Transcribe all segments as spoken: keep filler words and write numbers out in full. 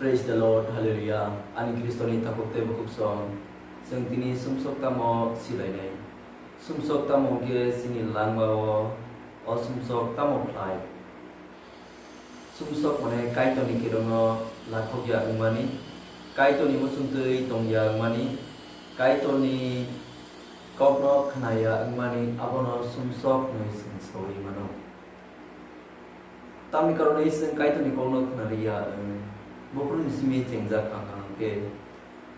Praise the Lord, Hallelujah. Ani Khristoni takhuk tei bukhuk song. Chwng tini sumsok tamo silainai? Sumsok tamo khe chini langmao, o sumsok tamo khlai? Sumsok mane Kaitorni kirongo lakhokya wngmani, Kaitorni muchungtwi tongya wngmani, Kaitorni kokno khnaya wngmani, abono sumsok hwnwi chwng saui mano. Tamni karonwi chwng Kaitorni kokno khnaliya wng, buphuruni simi chengjak kha hwnkhe,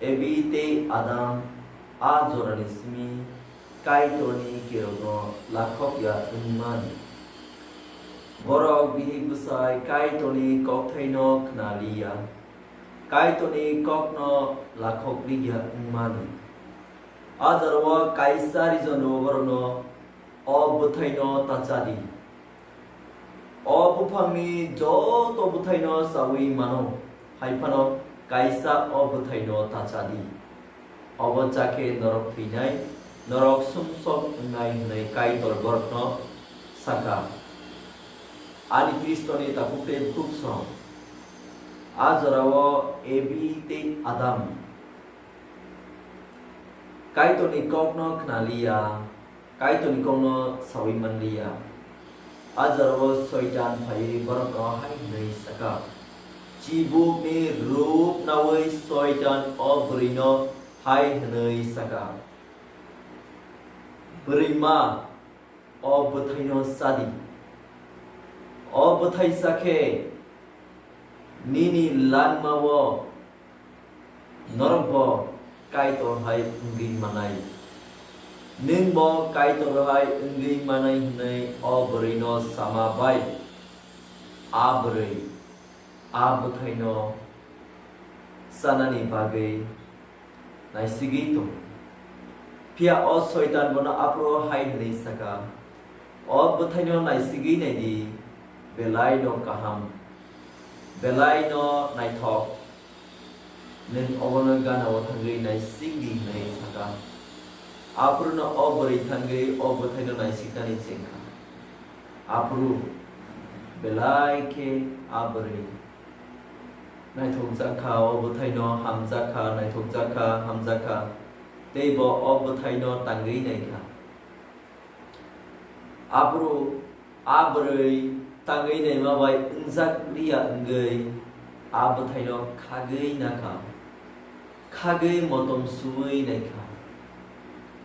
Evi tei Adam a jorani simi Kaitorni kirokno lakhokya wngmani. Borok bihik bwsai Kaitorni kokthaino khnaliya, Kaitorni kokno lakhokliya wngmani. A jorao kaisa reason rwo borokno, "O bwthaino ta cha di. O buphangni joto bwthaino chaui mano, hai phano kaisa o bwthaino ta cha di. Obo cha khe norok thwinai, norok sumsok wngnai," hwnwi Kaitor borokno sakha. Ani Khristoni takhuk tei bukhuk song. A jorao Evi tei Adam Kaitorni kokno khnaliya, Kaitorni kokno saui manliya. A jorao Soitan phaiwi borokno hai hwnwi sakha, chibukni rup naui Soitan o bwrwino hai hwnwi sakha, "Bwrwima, o bwthaino cha di. O bwthai cha khe nini langmao norokbo Kaitor hai wngwi manai. Nwngbo Kaitor hai wngwi manai," hwnwi o bwrwino sama bai a bwrwi a bwthaino chanani bagwi naisigwi tongo. Phiya o Soitan bono aphuru hai hwnwi sakha, "O bwthaino naisigwi nai di, belai no kaham, belai no naithok. Nwng obono gana-o thangwi naisik di," hwnwi sakha. Aphuru no o bwrwi thangwi o bwthaino naisiknani chengkha. Aphuru belai khe a bwrwi naithokjak kha, o bwthaino hamjak kha, naithokjak kha, hamjak kha, tei bo o bwthaino tangwi nai kha. Aphuru a bwrwi tangwi naima bai wngjak liya wngwi a bwthaino khagwi na kha, khagwi motom suwi nai kha.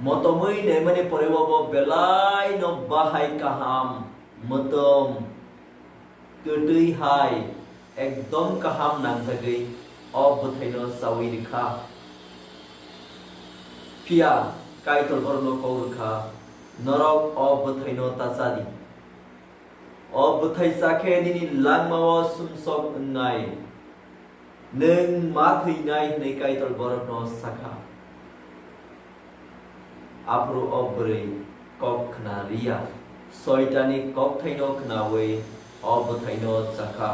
Motomwi naimani pore o bo belai no bahai kaham, mwtom, kwtwi hai ekdom kaham nangjagwi o bwthaino chaui rwkha. Phiya Kaitor borokno kok rwkha, "Norok o bwthaino ta cha di. O bwthai cha khe nini langmao sumsok wngnai. Nwng ma thwinai," hwnwi Kaitor borokno sakha. Aphuru o bwrwi kok khna liya, Soitani kokthaino khnaui o bwthaino chakha.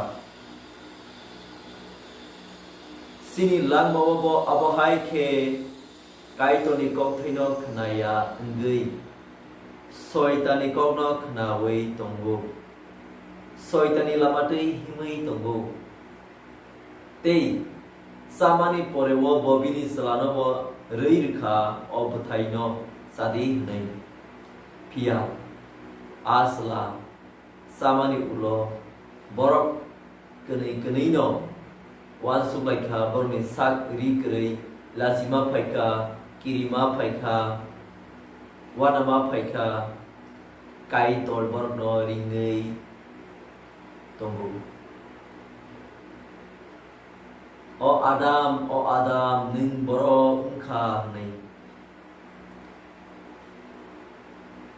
Chini langmao bo abo hai khe Kaitorni kokthaino khnaya wngwi Soitani kokno khnaui tongo, Soitani lama twi himwi tongo. Tei chamani pore o bo bini chwlano bo rwi rwkha o bwthaino chadi hwnwi. Phiya a chwla chamani ulo borok kwnwi kwnwino uansuk lai kha, borokni sak ri kwrwi lachima phai kha, kirima phai kha, uanama phai kha, Kaitor borokno ringwi tongo. "O Adam, o Adam, nwng borok wng kha," hwnwi.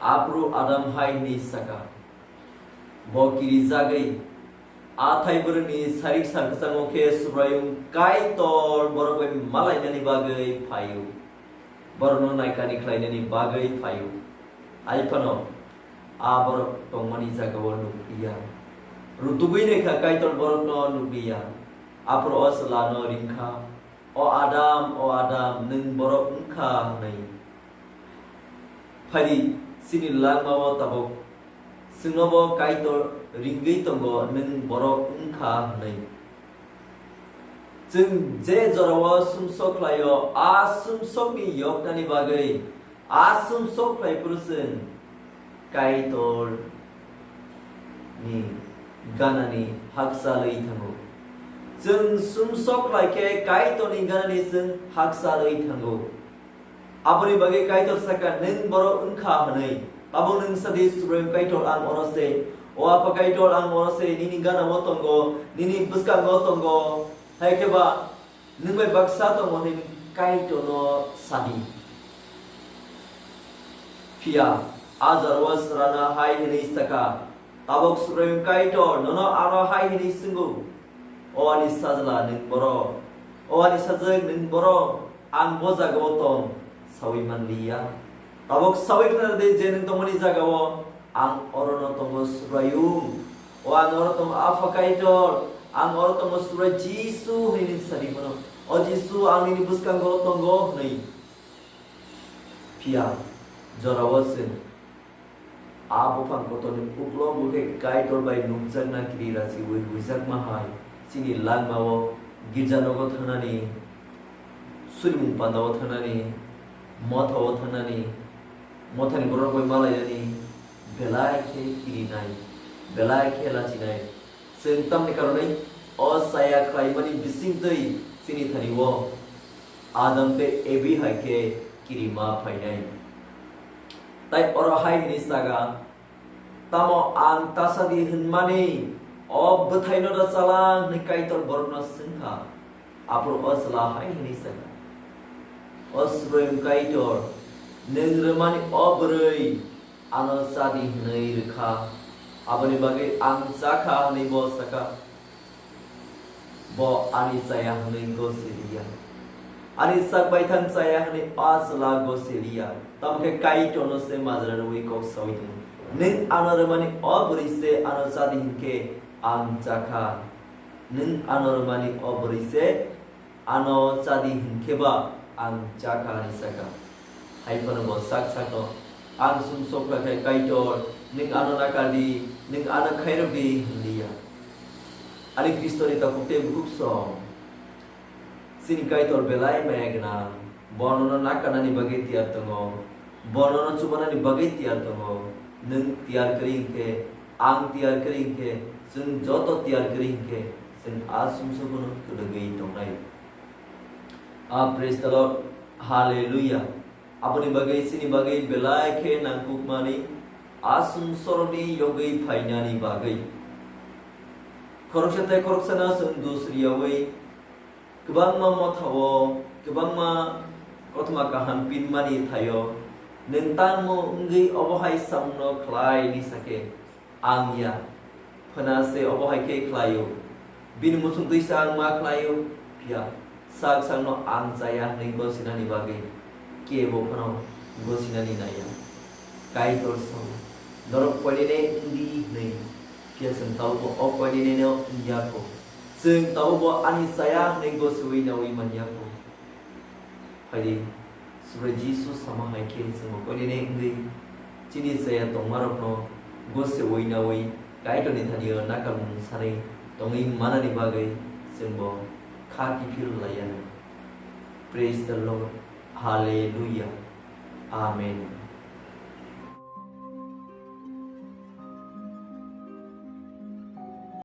Aphuru Adam hai hwnwi saka, bo kirijagwi, a thai bwrwini sarik sakchango khe Subraiyung Kaitor borok bai malainani bagwi phaio. Borokno naikani khlainani bagwi phaio. Hai phano a borok tongmani jagao nukliya. Rutugwi naikha Kaitor borokno nukliya. Aphuru o chwlano ringkha, "O Adam, o Adam, nwng borok wng kha," hwnwi. Phaidi, chini langmao tabuk chwngno bo Kaitor ringwi tongo, "Nwng borok wng kha," hwnwi. Chwng je jorao sumsok khlaio, a sumsokni yoknani bagwi a sumsok khlai phuru chwng Kaitor ni ganani hakchalwi thango. Chwng sumsok khlai khe Kaitorni ganani chwng hakchalwi thango. Aboni bagwi Kaitor sakha, "Nwng borok wngkha," hwnwi. Tabuk nwng sadi, "Subraiyung Kaitor, ang oro se. O Apha Kaitor, ang oro se, nini gana-o tongo, nini bwskango tongo." Hai khe ba nwng bai baksa tongo hwnwi Kaitorno sadi. Phiya a jorao chwrano hai hwnwi sakha, "Tabuk Subraiyung Kaitor nono ano hai hwnwi swngo, 'O ani sajla, nwng boro? O ani sajwk, nwng boro? Ang bo jagao tong saui manliya. Tabuk saui khna di je nwng tongmani jagao ang orono tongo, Subraiyung. O ang oro tongo, Apha Kaitor. Ang oro tongo, Subrai Jisu,' hwnwi nini sadi phano. "O Jisu, ang nini bwskango tongo," hwnwi. Phiya jorao chwng a buphang kotorni uklogo khe Kaitor bai nukjakna kiri rachiui huijakma hai, chini langmao, girjanogo thangnani, surimung pandao thangnani, mothao thangnani, mothani borok bai malainani belai khe kirinai, belai khe lachinai. Chwng tamni karonwi o chaya khlaimani bisingtwi chini thani-o Adam tei Evi hai khe kirima phainai. Tai oro hai hwnwi saga, "Tamo ang ta sadi hwnmani o bwthaino da chala?" hwnwi Kaitor borokno swngkha. Aphuru o chwla hai hwnwi saga, "O Subraiyung Kaitor, nwng rwmani o bwrwi ano cha di hwnwi rwkha, aboni bagwi ang cha kha," hwnwi bo sakha. "Bo ani chaya hwnwi gosiliya, ani sak baithang chaya hwnwi a chwla gosiliya, tamo khe Kaitorno se majra rwui kok saui tongo. Nwng ano rwmani o bwrwi se ano cha di hwn khe ang cha kha. Nwng ano rwmani o bwrwi se ano cha di hwn khe ba ang cha kha," hwnwi sakha. Hai phano bo sak sakno, "Ang sumsok kha khe, Kaitor, nwng ano nakar di, nwng ano khairok di," hwnliya. Ani Khristoni takhuk tei bukhuk song, chini Kaitor belai maya gwnang. Bo nono nakarnani bagwi tiyar tongo, bo nono chubanani bagwi tiyar tongo. Nwng tiyar kwrwi hwn khe, ang tiyar kwrwi hwn khe, chwng joto tiyar kwrwi hwn khe, chwng a sumsokno kwdwgwi tongnai. Ah, praise the Lord. Hallelujah. Aboni bagwi chini bagwi belai khe nangkukmani a sumsokni yogwi phainani bagwi. Khoroksa tei khoroksano chwng dus riyaui kwbangma mothao, kwbangma kothoma kaham pinmani thaio, nwng tangmo wngwi obo hai samungno khlai ni sa khe, ang ya, phwna se obo hai khe khlaio. Bini muchung twisa ang ma khlaio, phiya sak sakno ang chaya hwnwi gosinani bagwi kebo phano gosinani naiya. Kaitor sao, norok koinene wngdi hwnwi, phiya chwng tabukbo o koineneno wngya kho. Chwng tabukbo ani chaya hwnwi gosiui naui manya kho. Phaidi, Subrai Jisu sama hai khe chwngbo koinene wngwi chini chaya tongmarokno gosiui naui Kaitorni thani-o nakarmung sanwi tongwi manani bagwi chwngbo kha kiphil laiya. Praise the Lord. Hallelujah. Amen.